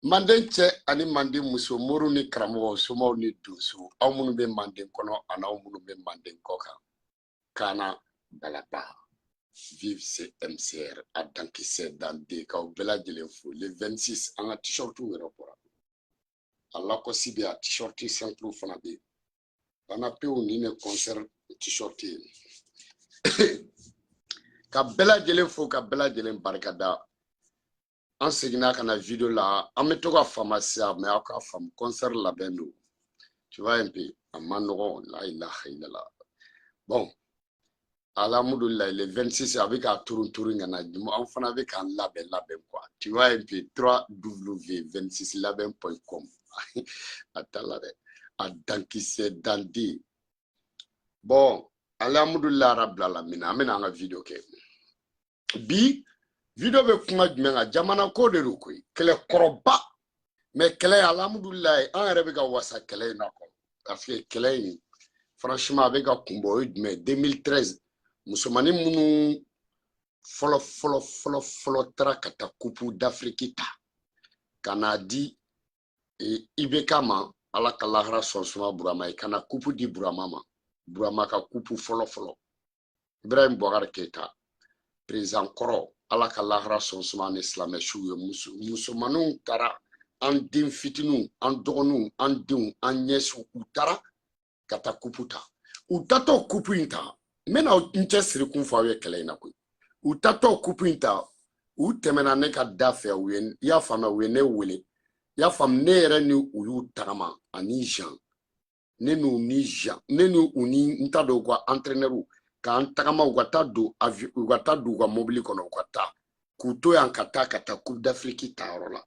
Manden cɛ ani manden muso, moriw ni karamɔgɔw, somaw ni donso, aw minnu bɛ manden kɔnɔ ani aw minnu bɛ manden kɔ kan, Kana Balaba, vive CMCR, a dankisɛ dande, k'aw bɛɛ lajɛlen fo. Le 26, an ka t-shirtiw yɛrɛ bɔra, a Lacoste bɛ yen, a t-shirt simple fana bɛ yen. Bana pewu, nin de concert t-shirt ye. Ka bɛɛ lajɛlen fo, ka bɛɛ lajɛlen barika da. An seginna ka na video la, an bɛ to ka fama sisan, mais aw k'a faamu, concert labɛn don, tu vois un peu, a ma nɔgɔn. La ilaha illallah. Bon, alhamdulilayi, le 26, a bɛ k'a turun turun ka na, an fana bɛ k'an labɛn labɛn quoi, tu vois un peu. 3w26 labɛn.com, a t'a la dɛ, a dankisɛ dande. Bon, alhamdulilayi rabbil alamin. An bɛna an ka video kɛ bi. Video bɛ kuma jumɛn kan? Jamana ko de don koyi, kɛlɛ kɔrɔba, mais kɛlɛ, alhamdulilayi, an yɛrɛ bɛ ka wasa kɛlɛ in na kɔ, parce que kɛlɛ in, franchement, a bɛ ka kun bɔ. O ye jumɛn? 2013, musomanin minnu fɔlɔ fɔlɔ fɔlɔ fɔlɔ taara ka taa Coupe d'Afrique ta ka n'a di IBK ma, Ala ka lahara sɔn suma Burama ye, ka na coupe di Burama ma, Burama ka coupe fɔlɔ fɔlɔ, Ibrahim Boubacar Keita, président kɔrɔ, Ala ka lahara sɔn suma ni silamɛ siw ye. Musomaninw taara, an den fitininw, an dɔgɔninw, an denw, an ɲɛsiw, u taara ka taa coupe ta. U tatɔ coupe in ta, n bɛna n cɛ siri kun fɔ aw ye kɛlɛ in na koyi. U tatɔ coupe in ta, u tɛmɛna ne ka da fɛ, u ye, i y'a faamuya, u ye ne wele, i y'a faamu, ne yɛrɛ ni u y'u tagama ani Jean, ne n'u ni Jean, ne ni u ni n t'a dɔn u ka entraîneur, k'an tagama, u ka taa don avion, u ka taa don u ka mobili kɔnɔ, u ka taa k'u to yan ka taa Coupe d'Afrique ta yɔrɔ la.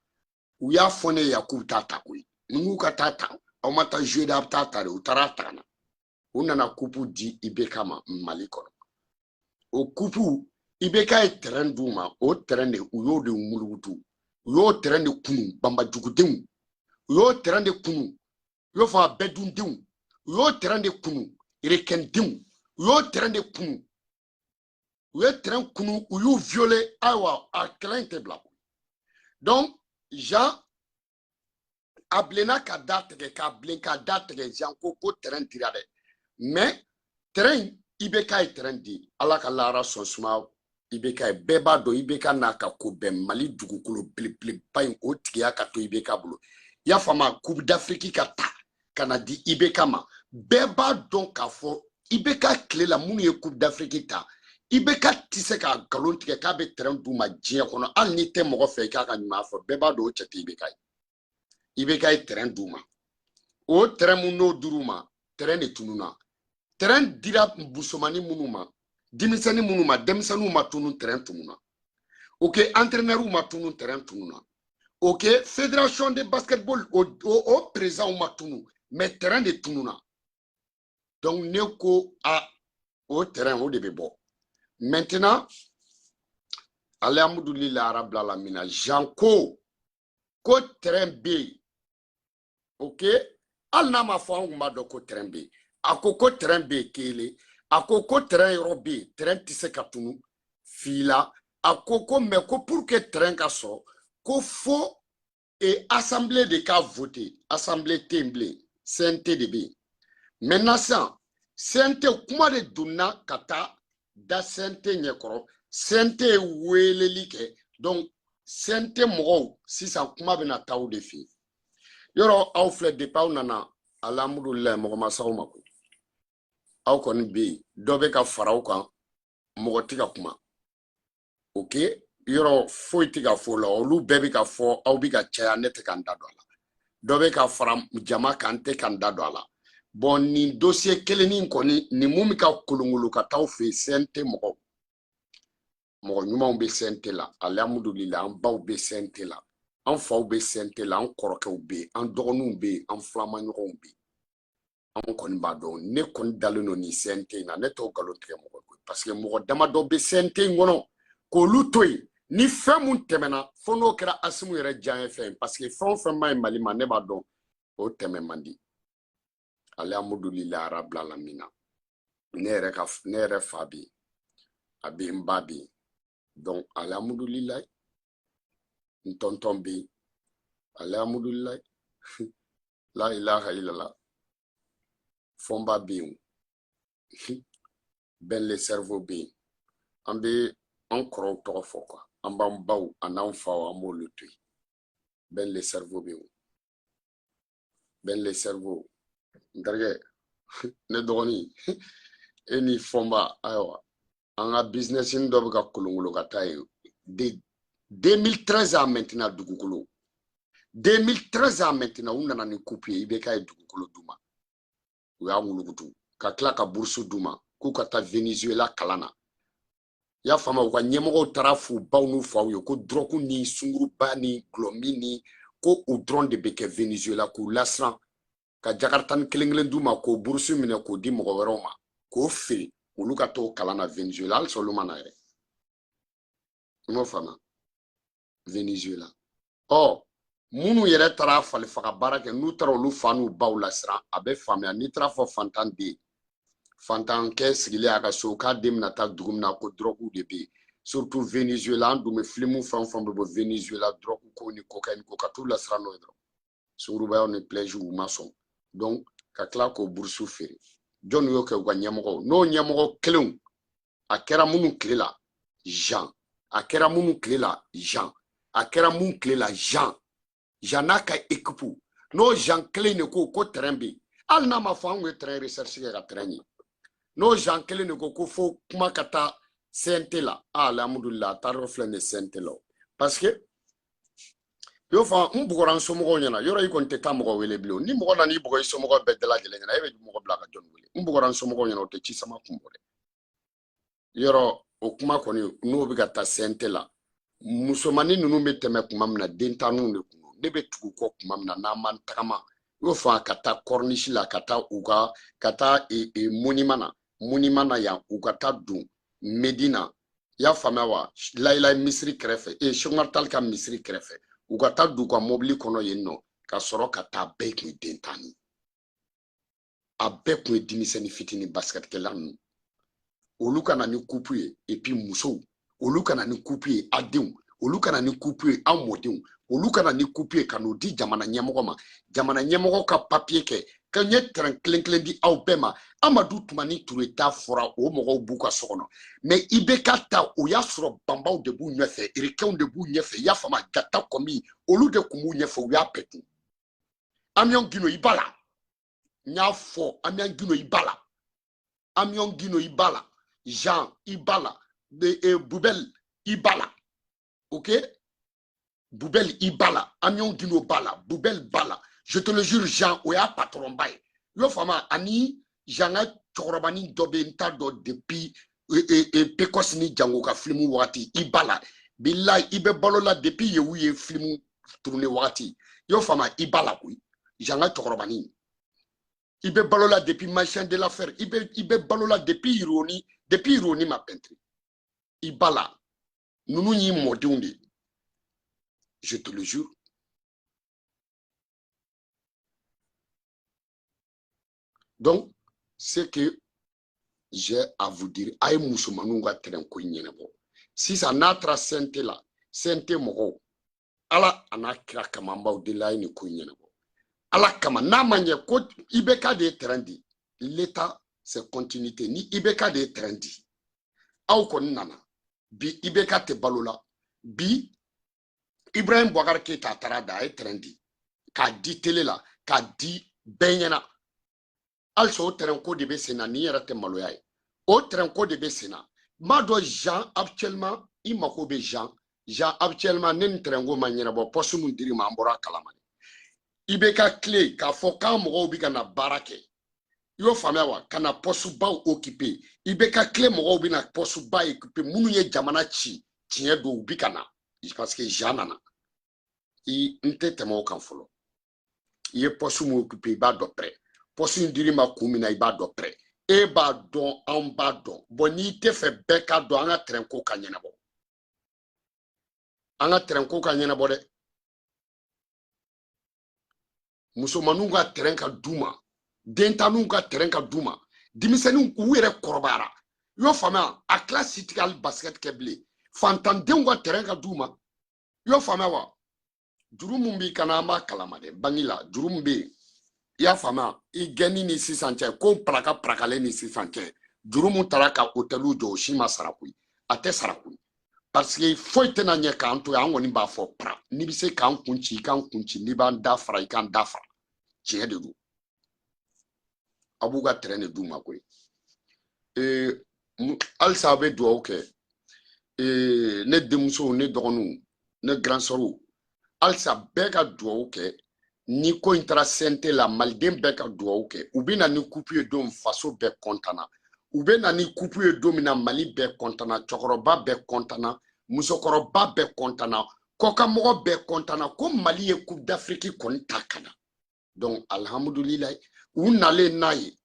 U y'a fɔ ne ye yan k'u bɛ taa ta koyi. Ni k'u ka taa ta, aw ma taa jouer dɛ, a bɛ taa ta de. U taara ta ka na, u nana coupe di IBK ma Mali kɔnɔ. O coupe, IBK ye terrain d'u ma, o terrain de, u y'o de mulukutu, u y'o terrain de kunu, banbajugudenw, u y'o terrain de kunu, u y'o fɔ a bɛɛ dundenw, u y'o terrain de kunu, rekɛndenw, u y'o terrain de kunu, u ye terrain kunu, u y'u violer. Ayiwa, a kɛlɛ in tɛ bila. Donc Jean a bilenna ka da tigɛ, k'a bilen ka da tigɛ. Jean ko ko terrain dira dɛ, mais terrain, IBK ye terrain di, Ala ka lahara sɔn suma IBK ye. Bɛɛ b'a dɔn IBK n'a ka ko bɛɛ, Mali dugukolo belebeleba in, o tigiya ka to IBK bolo, i y'a faamu, Coupe d'Afrique ka ta ka na di IBK ma. Bɛɛ b'a dɔn k'a fɔ IBK tile la, minnu ye Coupe d'Afrique ta, IBK tɛ se ka nkalon tigɛ k'a bɛ terrain d'u ma diɲɛ kɔnɔ. Hali n'i tɛ mɔgɔ fɛ i k'a ka ɲuman fɔ, bɛɛ b'a dɔn o cɛ tɛ IBK ye. IBK ye terrain d'u ma, o terrain mun n'o dir'u ma, terrain de tununna. Terrain dira musomanin minnu ma, denmisɛnnin minnu ma, denmisɛnninw ma tunun, terrain tununna. Ok, entraîneur ma tunun, terrain tununna. Ok, fédération de basketball, o président ma tunun, mais terrain de tununna. Donc ne ko a o terrain, o de bɛ bɔ maintenant. Alhamdulilayi rabbil alamina. Jean ko ko terrain bɛ yen. Ok, hali n'a ma fɔ, an kun b'a dɔn ko terrain bɛ yen. A ko ko terrain bɛ yen kelen, a ko ko terrain yɔrɔ bɛ yen, terrain tɛ se ka tunu fila. A ko ko mais ko pour que terrain ka sɔrɔ, ko fo e assemblée de ka voter. Assemblée tɛ yen bilen, CNT de bɛ yen maintenant. Sisan CNT kuma de donna ka taa da CNT ɲɛkɔrɔ, CNT ye weleli kɛ. Donc CNT mɔgɔw, sisan kuma bɛna taa o de fɛ yen. Yɔrɔ aw filɛ, depuis aw nana, alhamdulilayi, mɔgɔ ma s'aw ma koyi. Aw kɔni bɛ yen, dɔ bɛ ka fara aw kan, mɔgɔ tɛ ka kuma. Ok, yɔrɔ foyi tɛ ka fɔ o la, olu bɛɛ bɛ ka fɔ, aw bɛ ka caya, ne tɛ ka n da don a la. Dɔ bɛ ka fara jama kan, n tɛ ka n da don a la. Bon, nin dossier kelennin kɔni, nin mun bɛ ka kolongolo ka taa aw fɛ yen, CNT mɔgɔw, mɔgɔ ɲumanw bɛ CNT la, alhamdulilayi, an baw bɛ CNT la, an faw bɛ CNT la, an kɔrɔkɛw bɛ yen, an dɔgɔninw bɛ yen, an filamaɲɔgɔnw bɛ yen. Anw kɔni b'a dɔn, ne kɔni dalen don nin CNT in na, ne t'o nkalon tigɛ mɔgɔ koyi, parce que mɔgɔ damadɔ bɛ CNT in kɔnɔ, k'olu to yen. Ni fɛn mun tɛmɛna, fo n'o kɛra Asimu yɛrɛ diyaɲɛ fɛn ye, parce que fɛn o fɛn ma ɲi Mali ma, ne b'a dɔn o tɛmɛ man di. Alhamdulilayi rabbil alamina. Ne yɛrɛ ka, ne yɛrɛ fa bɛ yen, a bɛ yen, n ba bɛ yen. Donc alhamdulilayi, n tɔntɔn bɛ yen. Alhamdulilayi, la ilaha illallah. Fɔnba bɛ yen, Ben le cerveau bɛ yen. An bɛ an kɔrɔw tɔgɔ fɔ quoi, an b'an baw an'an faw, an b'olu to yen. Ben le cerveau bɛ yen, Ben le cerveau, n terikɛ, ne dɔgɔnin, e ni Fɔnba. Ayiwa, an ka business dɔ bɛ ka kolonkolon ka taa yen de 2013 à maintenant. Dugukolo, 2013 à maintenant, u nana ni coupe ye. IBK ye dugukolo d'u ma, u y'a wulukutu ka tila ka bourse d'u ma k'u ka taa Venezuela kalan na. I y'a faamu? U ka ɲɛmɔgɔw taara f'u baw n'u faw ye ko drogue ni sunguruba ni gulɔmin ni ko o dɔrɔn de bɛ kɛ Venezuela, k'u lasiran ka jakarita kelen kelen d'u ma, k'o bourse minɛ k'o di mɔgɔ wɛrɛw ma k'o feere, olu ka t'o kalan na Venezuela. Halisa olu ma na yɛrɛ, i m'o faamuya? Venezuela, ɔ minnu yɛrɛ taara fali faga baara kɛ, n'u taara olu fa n'u baw lasiran, a bɛ faamuya. N'i taara fɔ fantan den, fantankɛ sigilen a ka so, k'a den bɛna taa dugu min na ko drogue de bɛ yen, surtout Venezuela. An dun bɛ filimu fɛn o fɛn bɛ bɔ Venezuela, drogue ko ni cocaïne ko, ka t'u lasiran n'o ye dɔrɔn, sungurubayaw ni plages, u ma sɔn. Donc ka tila k'o bourse feere, jɔnni y'o kɛ? U ka ɲɛmɔgɔw. N'o ɲɛmɔgɔ kelenw, a kɛra minnu tile la Jean, a kɛra minnu tile la Jean, a kɛra mun tile la Jean, Jean n'a ka équipe, n'o Jean kelen de ko ko terrain bɛ yen, hali n'a ma fɔ an kun ye terrain recherche kɛ ka terrain ye, n'o Jean kelen de ko ko fo kuma ka taa CNT la, alhamdulillah, a taara yɔrɔ filɛ nin ye CNT la, parce que i y'o fɔ, n bugɔra n somɔgɔw ɲɛna. Yɔrɔ i kɔni tɛ taa mɔgɔ wele bilen. Ni mɔgɔ nana i bugɔ i somɔgɔw bɛɛ lajɛlen ɲɛna, e bɛ mɔgɔ bila ka jɔn wele? N bugɔra n somɔgɔw ɲɛna, o tɛ ci sama kun bɔ dɛ. Yɔrɔ o kuma kɔni, n'o bɛ ka taa CNT la, musomannin ninnu bɛ tɛmɛ kuma min na, dentanninw de kun don. Ne bɛ tugu kɔ kuma min na, n'an m'an tagama, i y'o fɔ, ka taa corniche la, ka taa u ka ka taa monument na, monument na yan, u ka taa don Medina, i y'a faamuya wa? Layilayi misiri kɛrɛfɛ, Cheikh Tall ka misiri kɛrɛfɛ, u ka taa don u ka mobili kɔnɔ yen nɔ, ka sɔrɔ ka taa. Bɛɛ kun ye den tan ye, a bɛɛ kun ye denmisɛnnin fitinin basketkɛla ninnu. Olu ka na ni coupe ye, et puis musow, olu ka na ni coupe ye, a denw, olu ka na ni coupe ye, an mɔdenw, olu ka na ni coupe ye ka n'o di jamana ɲɛmɔgɔ ma. Jamana ɲɛmɔgɔ ka papiye kɛ ka n ye terrain kelen kelen di aw bɛɛ ma. Amadu Tumani Ture ta fɔra, o mɔgɔw b'u ka so kɔnɔ, mais IBK ta, o y'a sɔrɔ banbaw de b'u ɲɛfɛ, requinw de b'u ɲɛfɛ, i y'a faamu? Jata kɔmi olu de kun b'u ɲɛfɛ, u y'a bɛɛ dun. Amion Guino, i b'a la, n y'a fɔ, Amion Guino, i b'a la, Amion Guino, i b'a la, Jean, i b'a la, Bubel, i b'a la, ok, Bubel, i b'a la, Amion Guino b'a la, Bubel b'a la, je te le jure. Jean, o y'a patron ba ye, i y'o faamu? Ani Jean ka cɛkɔrɔbanin dɔ bɛ yen, n t'a dɔn, depuis Pecos ni Jango ka filimu wagati, i b'a la. Bilayi, i bɛ balo la depuis Yewu ye filimu tourné wagati, i y'o faamu? I b'a la koyi. Jean ka cɛkɔrɔbanin, i bɛ balo la depuis Machin de l'affaire, i bɛ balo la depuis Ironi, depuis Ironi ma peinture, i b'a la. Ninnu y'i mɔdenw de ye, je te le jure. Donc ce que j'ai à vous dire, a ye musomaninw ka terrain ko in ɲɛnabɔ sisan. N'a taara CNT la, CNT mɔgɔw, Ala a n'a kira kama, an b'aw deli, a ye nin ko in ɲɛnabɔ Ala kama. N'a ma ɲɛ ko IBK de ye terrain di, l'État c'est continuité. Ni IBK de ye terrain di, aw kɔni nana bi, IBK tɛ balo la bi. Ibrahim Boubacar Keita taara da, a ye terrain di, k'a di télé la, k'a di bɛɛ ɲɛna. Halisa o terrain ko de bɛ sen na. Nin yɛrɛ tɛ maloya ye, o terrain ko de bɛ sen na. N b'a dɔn, Jean, actuellement i mako bɛ Jean. Jean, actuellement ne ni terrain ko ma ɲɛnabɔ, poste mun dir'i ma, an bɔra a kalama. I bɛ ka tile k'a fɔ k'an mɔgɔw bɛ ka na baara kɛ, i y'o faamuya wa? Ka na poste baw occuper. I bɛ ka tile mɔgɔw bɛ na poste ba occuper, minnu ye jamana ci, tiɲɛ don, u bɛ ka na parce que Jean nana. I n tɛ tɛmɛ o kan fɔlɔ. I ye poste mun occuper, i b'a dɔn près. Poste in dir'i ma kun min na, i b'a dɔn près. E b'a dɔn, anw b'a dɔn. Bon, n'i tɛ fɛ bɛɛ k'a dɔn, an ka terrain ko ka ɲɛnabɔ, an ka terrain ko ka ɲɛnabɔ dɛ. Musomaninw ka terrain ka d'u ma, dentanninw ka terrain ka d'u ma, denmisɛnninw u yɛrɛ kɔrɔbayara, i y'o faamuya? A tila si tigɛ hali basket kɛ bilen. Fantandenw ka terrain ka d'u ma, i y'o faamuya wa? Juru mun b'i kan na, an b'a kalama dɛ. Banki la, juru mun bɛ yen, i y'a faamuya, i gɛnni ni sisan cɛ, ko paraka parakalen ni sisan cɛ, juru mun taara ka hôteliw jɔ, o si ma sara koyi. A tɛ sara koyi, parce que foyi tɛna ɲɛ k'an to yen. An kɔni b'a fɔ para, n'i bɛ se k'an kun ci, i k'an kun ci, n'i b'an da fara, i k'an da fara. Tiɲɛ de don, a b'u ka terrain de d'u ma koyi. Halisa aw bɛ dugawu kɛ. Ne denmusow, ne dɔgɔninw, ne grand sœurw, halisa bɛɛ ka dugawu kɛ. Ni ko in taara CNT la, maliden bɛɛ ka dugawu kɛ. U bɛ na ni coupe ye don, faso bɛɛ kɔntana. U bɛ na ni coupe ye don min na, Mali bɛɛ kɔntana, cɛkɔrɔba bɛɛ kɔntana, musokɔrɔba bɛɛ kɔntana, kɔkanmɔgɔ bɛɛ kɔntana ko Mali ye Coupe d'Afrique kɔni ta ka na. Donc alhamdulilayi, u nalen n'a ye,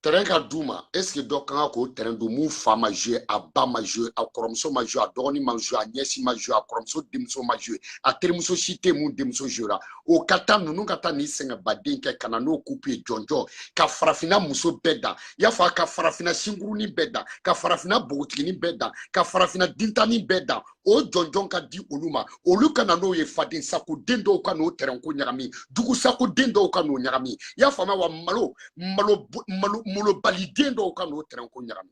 terrain ka d'u ma. Est ce que dɔ kan ka k'o terrain dun mun fa ma jouer, a ba ma jouer, a kɔrɔmuso ma jouer, a dɔgɔnin ma jouer, a ɲɛsi ma jouer, a kɔrɔmuso denmuso ma jouer, a terimuso si tɛ mun denmuso jouera? O ka taa, ninnu ka taa nin sɛgɛnbaden kɛ ka na n'o coupe ye jɔnjɔn, ka farafinna muso bɛɛ dan, i y'a fɔ, ka farafinna sinkurunin bɛɛ dan, ka farafinna npogotiginin bɛɛ dan, ka farafinna dintanin bɛɛ dan. O jɔnjɔn ka di olu ma, olu ka na n'o ye. Faden sako den dɔw ka n'o terrain ko ɲagami, jugu sako den dɔw ka n'o ɲagami, i y'a faamuya wa? Malo malo malo molobali den dɔw ka n'o terrain ko ɲagami.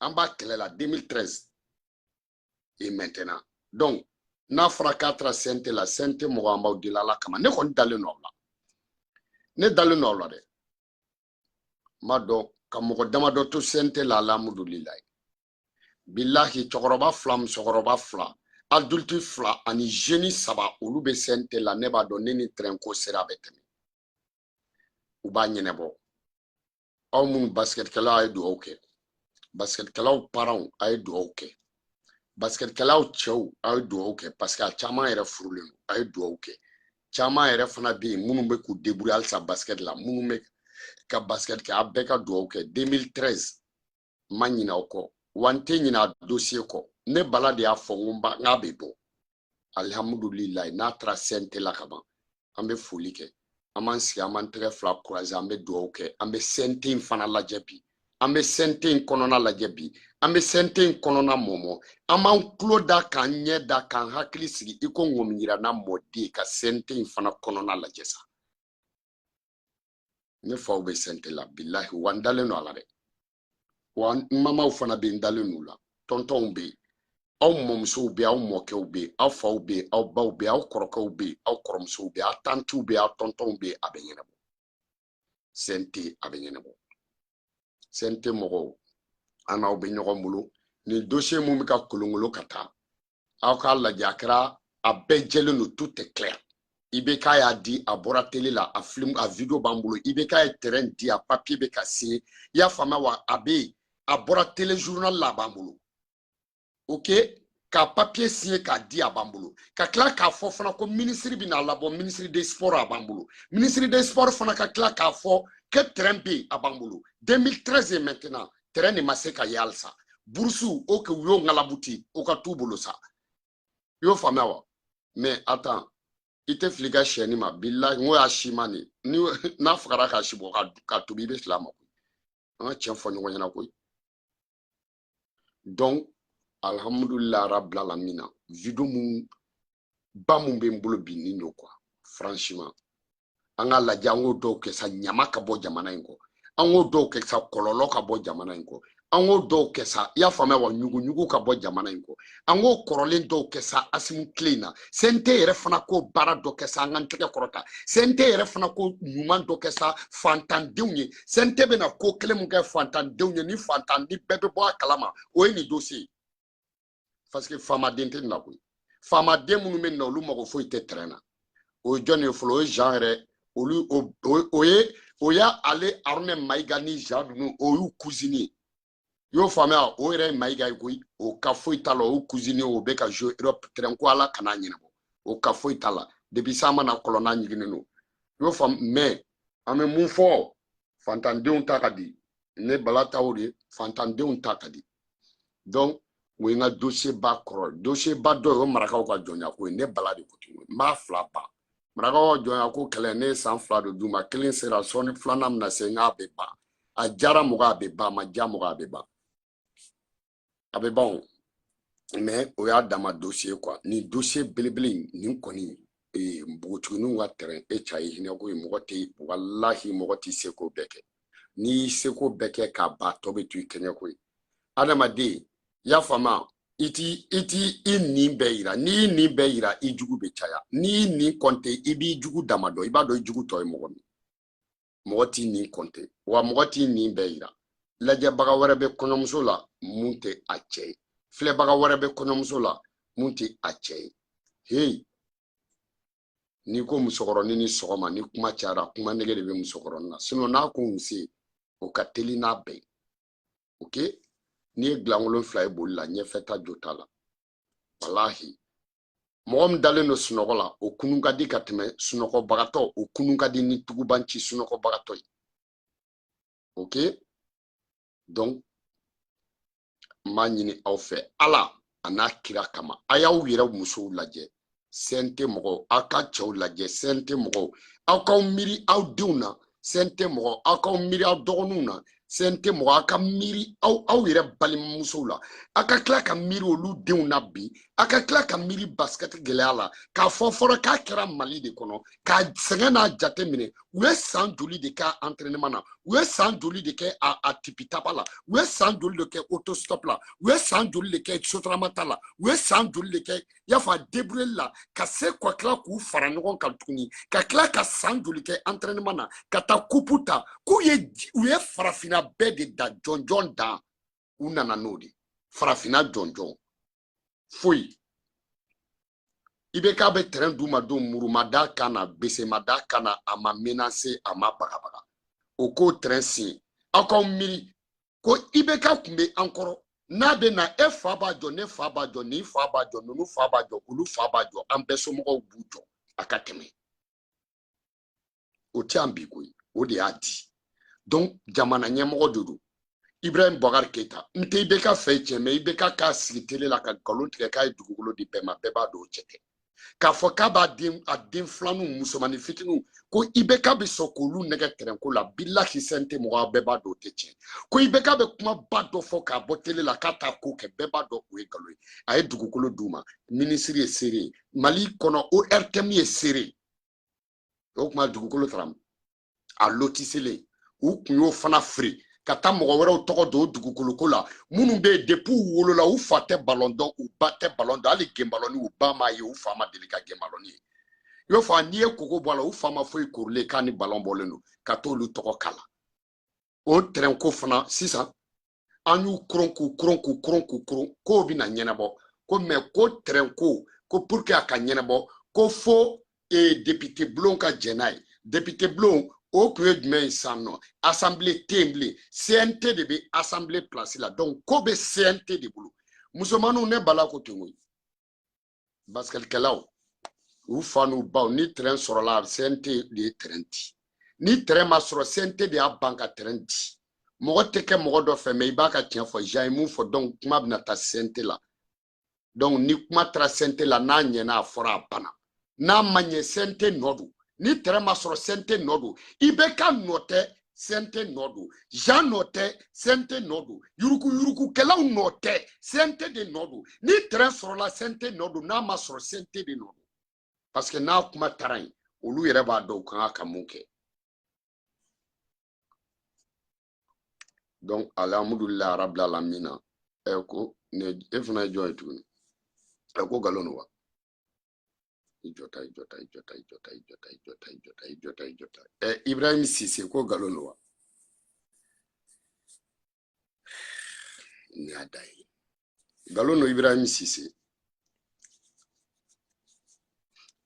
An b'a kɛlɛ la 2013 et maintenant. Donc n'a fɔra k'a taara CNT la, CNT mɔgɔ, an b'aw deli Ala kama. Ne kɔni dalen don aw la, ne dalen don aw la dɛ. N b'a dɔn ka mɔgɔ damadɔ to CNT la, alhamdulilayi bilahi. Cɛkɔrɔba fila, musokɔrɔba fila, adulte fila ani jeune saba, olu bɛ CNT la. Ne b'a dɔn ne ni terrain ko sera bɛ tɛmɛ, u b'a ɲɛnabɔ. Aw minnu basketkɛlaw, a ye dugawu kɛ. Basketkɛlaw parents, a ye dugawu kɛ. Basketkɛlaw cɛw, a ye dugawu kɛ, parce que a caman yɛrɛ furulen don, a ye dugawu kɛ. Caman yɛrɛ fana bɛ yen minnu bɛ k'u débrouiller halisa basket la, minnu bɛ ka basket kɛ, a bɛɛ ka dugawu kɛ. 2013, n ma ɲinɛ o kɔ, wa n tɛ ɲinɛ a dossier kɔ. Ne Bala de y'a fɔ, n ko n k'a bɛ bɔ. Alihamudulilayi, n'a taara CNT la ka ban, an bɛ foli kɛ, an b'an sigi, an b'an tɛgɛ fila croiser, an bɛ dugawu kɛ. An bɛ CNT in fana lajɛ bi, an bɛ CNT in kɔnɔna lajɛ bi, an bɛ CNT in kɔnɔna mɔmɔ. An b'an tulo da, k'an ɲɛ da, k'an hakili sigi i ko ŋɔmiyiranna mɔden, ka CNT in fana kɔnɔna lajɛ sa. Ne faw bɛ CNT la, bilahi, wa n dalen don a la dɛ. Wa n mamaw fana bɛ yen, n dalen don u la. Tɔntɔnw bɛ yen, aw mɔmusow bɛ yen, aw mɔkɛw bɛ yen, aw faw bɛ yen, aw baw bɛ yen, aw kɔrɔkɛw bɛ yen, aw kɔrɔmusow bɛ yen, aw tantiw bɛ yen, aw tɔntɔnw bɛ yen. A bɛ ɲɛnabɔ CNT, a bɛ ɲɛnabɔ. CNT mɔgɔw, an n'aw bɛ ɲɔgɔn bolo. Nin dossier mun bɛ ka kolonkolon ka taa, aw k'a lajɛ, a kɛra a bɛɛ jɛlen don, tout est clair. IBK y'a di, a bɔra télé la, a film, a vidéo b'an bolo. IBK ye terrain di, a papier bɛ ka signer, i y'a faamuya wa? A bɛ yen, a bɔra télé journal la, a b'an bolo. Ok, ka papier signer k'a di, a b'an bolo. Ka tila k'a fɔ fana ko ministre bɛna labɔ, ministre des sports, a b'an bolo. Ministre des sports fana ka tila k'a fɔ que terrain bɛ yen, a b'an bolo. 2013 et maintenant, terrain de ma se ka ye halisa. Bourse o ke u y'o ŋalabuti, o ka t'u bolo sa, i y'o faamuya wa? Mais attends, i tɛ fili ka siyɛni ma, bilahi, n ko y'a siman de ni n'a fagara k'a si bɔ ka tobi, i bɛ fili a ma koyi. An ka tiɲɛ fɔ ɲɔgɔn ɲɛna koyi. Donc alhamdulilah rabbil alamina, vidéo mun ba mun bɛ n bolo bi nin don quoi. Franchement, an ka lajɛ, an k'o dɔw kɛ sa, ɲama ka bɔ jamana in kɔ. An k'o dɔw kɛ sa, kɔlɔlɔ ka bɔ jamana in kɔ. An k'o dɔw kɛ sa, i y'a faamuya wa? Ɲuguɲugu ka bɔ jamana in kɔ. An k'o kɔrɔlen dɔw kɛ sa. Asimu tile in na, CNT yɛrɛ fana k'o baara dɔ kɛ sa, an k'an tɛgɛ kɔrɔta. CNT yɛrɛ fana ko ɲuman dɔ kɛ sa fantandenw ye. CNT bɛna ko kelen mun kɛ fantandenw ye, ni fantan ni bɛɛ bɛ bɔ a kalama, o ye nin dossier ye, parce que faamaden tɛ nin na koyi. Faamaden minnu bɛ na, olu mago foyi tɛ terrain na. O ye jɔn ye fɔlɔ? O ye Jean yɛrɛ, olu o ye o y'ale Aruna Mayiga ni Jean ninnu, o y'u cousine ye, i y'o faamuya? O yɛrɛ ye Mayiga ye koyi. O ka foyi t'a la, o y'u cousine ye, o bɛ ka jouer Europe. Terrain ko, Ala kana ɲɛnabɔ, o ka foyi t'a la. Depuis san mana kɔlɔnna ɲiginnen don, i y'o faamu? Mais an bɛ mun fɔ? Fantandenw ta ka di. Ne Bala ta o de ye, fantandenw ta ka di. Donc o ye n ka dossier ba kɔrɔ, dossier ba dɔ ye, o marakaw ka jɔnya ko ye. Ne Bala de ko ten, n b'a fila ban. Marakaw ka jɔnya ko kɛlɛ, ne ye san 2 de d'u ma, kelen sera sɔɔni, filanan bɛna se. N k'a bɛ ban. A diyara mɔgɔ, a bɛ ban. A ma diya mɔgɔ, a bɛ ban, a bɛ ban. O Mais o y'a dama dossier quoi. Nin dossier belebele in, nin kɔni npogotigininw ka terrain, e ca ye hinɛ ko ye. Mɔgɔ tɛ, walahi, mɔgɔ t'i seko bɛɛ kɛ. N'i y'i seko bɛɛ kɛ k'a ban, tɔ bɛ to i kɛɲɛ ko ye. Adamaden, i y'a faamu, i t'i i nin bɛɛ yira. N'i y'i nin bɛɛ yira, i jugu bɛ caya. N'i y'i nin kɔnte, i b'i jugu dama dɔn, i b'a dɔn i jugu tɔ ye mɔgɔ min. Mɔgɔ t'i nin kɔnte wa, mɔgɔ t'i nin bɛɛ yira. Lajɛbaga wɛrɛ bɛ kɔɲɔmuso la mun tɛ a cɛ ye, filɛbaga wɛrɛ bɛ kɔɲɔmuso la mun tɛ a cɛ ye. Hey, n'i ko musokɔrɔnin ni sɔgɔma, ni kuma cayara, kuma nege de bɛ musokɔrɔnin na. Sinon n'a ko nse, o ka teli n'a bɛɛ ye. Ok, n'i ye gilankolon fila ye boli la, ɲɛfɛ ta jo t'a la. Walahi, mɔgɔ min dalen don sunɔgɔ la, o kunun ka di ka tɛmɛ sunɔgɔbagatɔ, o kunun ka di ni tugubanci sunɔgɔbagatɔ ye. Ok, donc n b'a ɲini aw fɛ, Ala a n'a kira kama, a y'aw yɛrɛ musow lajɛ, CNT mɔgɔw, aw ka cɛw lajɛ, CNT mɔgɔw, aw k'aw miiri aw denw na, CNT mɔgɔw, aw k'aw miiri aw dɔgɔninw na, CNT mɔgɔw, aw ka miiri aw yɛrɛ balimamusow la, aw ka tila ka miiri olu denw na bi, aw ka tila ka miiri basket gɛlɛya la, k'a fɔ fɔra k'a kɛra Mali de kɔnɔ, k'a sɛgɛn n'a jate minɛ. U ye san joli de kɛ entraînement na? U ye san joli de kɛ a tipitaba la? U ye san joli de kɛ autostop la? U ye san joli de kɛ sotaramata la? U ye san joli de kɛ, i y'a fɔ, a débrouiller la, ka se ka tila k'u fara ɲɔgɔn kan tuguni, ka tila ka san joli kɛ entraînement na, ka taa coupe ta, k'u ye u ye farafinna bɛɛ de da jɔnjɔn dan? U nana n'o de farafinna jɔnjɔn foyi. I bɛ k'a bɛ terrain d'u ma don, muru ma d'a kan na, bese ma d'a kan na, a ma menacer, a ma bagabaga, o k'o terrain signé. Aw k'aw miiri ko IBK tun bɛ an kɔrɔ, n'a bɛ na, e fa b'a jɔ, ne fa b'a jɔ, nin fa b'a jɔ, ninnu fa b'a jɔ, olu fa b'a jɔ, an bɛɛ somɔgɔw b'u jɔ a ka tɛmɛ. O tɛ yan bi koyi, o de y'a di. Donc jamana ɲɛmɔgɔ de don, Ibrahim Boubacar Keita. N tɛ IBK fɛ tiɲɛ, mais IBK k'a sigi télé la ka nkalon tigɛ k'a ye dugukolo di bɛɛ ma, bɛɛ b'a dɔn o cɛ tɛ. K'a fɔ k'a b'a den, a den filaninw, musomanin fitininw, ko IBK bɛ sɔn k'olu nɛgɛ tɛrɛnko la, bilahi, CNT mɔgɔw bɛɛ b'a dɔn o tɛ tiɲɛ. Ko IBK bɛ kumaba dɔ fɔ k'a bɔ télé la k'a t'a ko kɛ, bɛɛ b'a dɔn o ye nkalon ye. A ye dugukolo d'u ma, minisiri ye seere ye Mali kɔnɔ, ORTM ye seere ye. O tuma dugukolo taara a lotiselen, u kun y'o fana feere ka taa mɔgɔ wɛrɛw tɔgɔ don o dugukoloko la, minnu bɛ yen, depuis u wolola, u fa tɛ balon dɔn, u ba tɛ balon dɔn, hali genbalɔni u ba m'a ye, u fa ma deli ka genbalɔni ye. I b'a fɔ n'i ye koko bɔ a la, u fa ma foyi korilen k'a ni balon bɔlen don, ka t'olu tɔgɔ kala o terrain ko fana. Sisan an y'u koron, k'u koron, k'u koron, k'u koron, k'o bɛna ɲɛnabɔ ko, mais ko terrain ko, ko pour que a ka ɲɛnabɔ, ko fo député bulon ka jɛn n'a ye. Député bulon o kun ye jumɛn ye sisan nɔ? Assemblée tɛ yen bilen, CNT de bɛ assemblée place la. Donc ko bɛ CNT de bolo. Musomaninw, ne bala ko ten koyi, basketkɛlaw, u fa n'u baw, ni terrain sɔrɔla, CNT de ye terrain di. Ni terrain ma sɔrɔ, CNT de y'a ban ka terrain di. Mɔgɔ tɛ kɛ mɔgɔ dɔ fɛ, mais i b'a ka tiɲɛ fɔ. Jean ye mun fɔ? Donc kuma bɛna taa CNT la. Donc ni kuma taara CNT la, n'a ɲɛna, a fɔra, a banna. N'a ma ɲɛ, CNT nɔ don. Ni terrain ma sɔrɔ, CNT nɔ don. IBK nɔ tɛ, CNT nɔ don. Jean nɔ tɛ, CNT nɔ don. Yuruku yurukukɛlaw nɔ tɛ, CNT de nɔ don. Ni terrain sɔrɔla, CNT nɔ don. N'a ma sɔrɔ, CNT de nɔ don, parce que n'a kuma taara yen, olu yɛrɛ b'a dɔn u kan ka mun kɛ. Donc alhamdulilayi rabil alamina. Ɛ, ko ne e fana ye jɔn ye tuguni? Ɛ, ko nkalon don wa? I jɔ ta, i jɔ ta, i jɔ ta, i jɔ ta, i jɔ ta, i jɔ ta, i jɔ ta, i jɔ ta, i jɔ ta. Ɛ, Ibrahim Sise, ko nkalon don wa? Nin y'a da ye, nkalon don, Ibrahim Sise.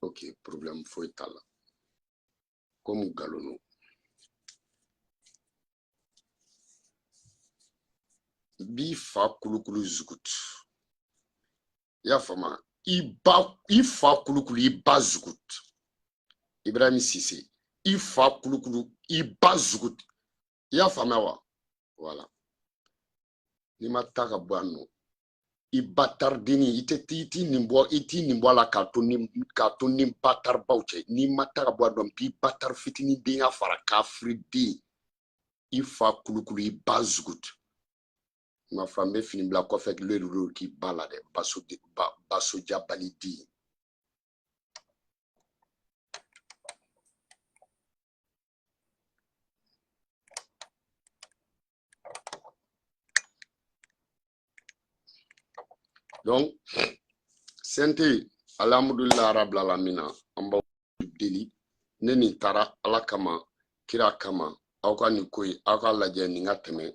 Ok, problème foyi t'a la, komi nkalon don. B'i fa kulukulu zugutu, i y'a faamu? I ba, i fa kulukulu, i ba zugutu. Ibrahim Sise, i fa kulukulu, i ba zugutu, i y'a faamuya wa? Voilà, n'i ma taa ka bɔ yan nɔ, i batardeni, i tɛ i t'i nin bɔ, i t'i nin bɔ a la k'a to ni bataribaw cɛ. N'i ma taa ka bɔ yan nɔ, b'i batari fitinin denya fara kafiri den. I fa kulukulu, i ba zugutu. N ma fɔ n bɛ fini bila kɔfɛ lelu k'i ba la dɛ, basojabali di. Donc CNT, alhamdulillah rabbil alamina, an b'aw deli, ne nin taara Ala kama, kira kama, aw ka nin ko in aw ka lajɛ nin ka tɛmɛ,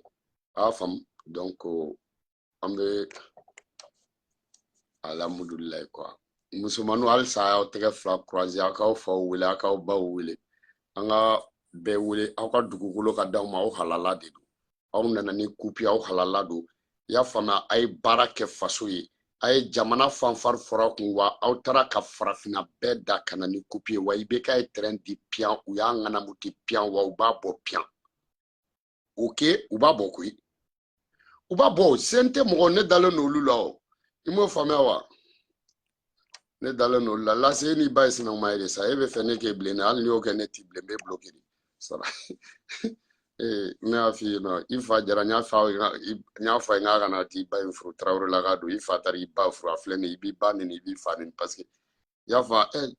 a y'a faamu. Donc an bɛ alhamdulillah quoi. Musomaninw, halisa aw tɛgɛ fila croiser, aw k'aw faw wele, aw k'aw baw wele, an ka bɛɛ wele, aw ka dugukolo ka d'aw ma, aw halala de don. Aw nana ni coupe, aw halala don, i y'a faamuya. A ye baara kɛ faso ye, a ye jamana fanfare fɔra kun wa aw taara ka farafinna bɛɛ da ka na ni coupe ye wa. IBK ye terrain di piyan, u y'a ŋanamu di piyan wa, u b'a bɔ piyan. Ok, u b'a bɔ koyi, u b'a bɔ. CNT mɔgɔ, ne dalen don olu la o, i m'o faamuya wa? Ne dalen don olu la. Lase, e n'i ba ye sinankunma ye de sa, e bɛ fɛ ne k'e bilen dɛ, hali n'i y'o kɛ ne t'i bilen, n b'e bloqué de sara. Ee, ne y'a f'i ye nɔ, i fa jara, n y'a fɔ n y'a fɔ a ye k'a kana t'i ba in furu, Tarawele la ka don, i fa taara i ba furu, a filɛ nin ye, i b'i ba neni, i b'i fa neni, parce que i y'a fɔ ɛ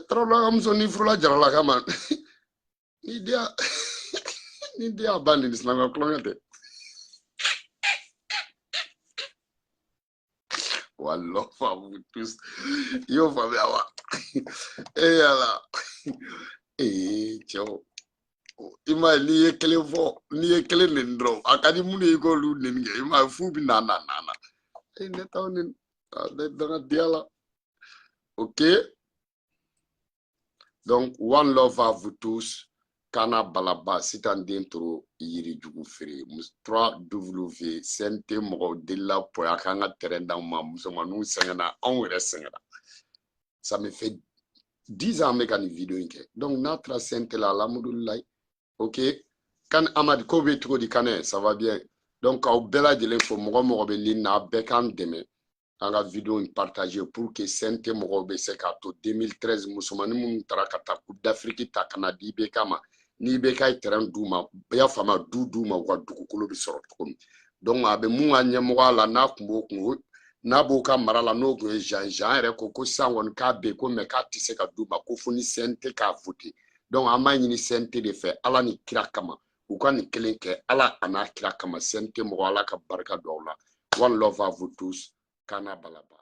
Tarawele ka muso n'i furula Jaralaka ma, ni den y'a ba neni, sinankunya kulonkɛ tɛ. Wallah, vous tous. I y'o faamuya wa? E yala. Ee cɛw, i m'a ye, n'i ye kelen fɔ, n'i ye kelen neni dɔrɔn, a ka di minnu ye i k'olu neni kɛ, i m'a ye, f'u bɛ na na na na. E ne t'aw neni, a bɛ danga diya la. Ok. Donc, one love à vous tous. Kana Balaba, Sitan den toro yiri jugu feere. 3W, CNT mɔgɔw delila pɔya k'an ka terrain d'anw ma, musomaninw sɛgɛnna, anw yɛrɛ sɛgɛnna. Ça me fait 10 ans an bɛ ka nin vidéo in kɛ. Donc n'a taara CNT la, alhamdulilayi. Ok. Kan Amad, ko bɛ cogo di Kanɛ, ça va bien. Donc aw bɛɛ lajɛlen fo, mɔgɔ mɔgɔ bɛ ligne na, a bɛɛ k'an dɛmɛ an ka vidéo in partager pour que CNT mɔgɔw bɛ se k'a to 2013 musomanin minnu taara ka taa Coupe d'Afrique ta ka na di IBK ma, ni IBK ye terrain d'u ma, i y'a faamuya, du d'u ma, u ka dugukolo bɛ sɔrɔ cogo min. Donc a bɛ mun ka ɲɛmɔgɔya la, n'a kun b'o kun, n'a b'o ka mara la, n'o kun ye Jean, Jean yɛrɛ ko ko sisan kɔni k'a bɛ yen ko mais k'a tɛ se ka d'u ma ko fo ni CNT k'a voter. Donc an b'a ɲini CNT de fɛ, Ala ni kira kama, u ka nin kelen kɛ, Ala a n'a kira kama. CNT mɔgɔ, Ala ka barika don aw la. One love à vous tous. Kana Balaba.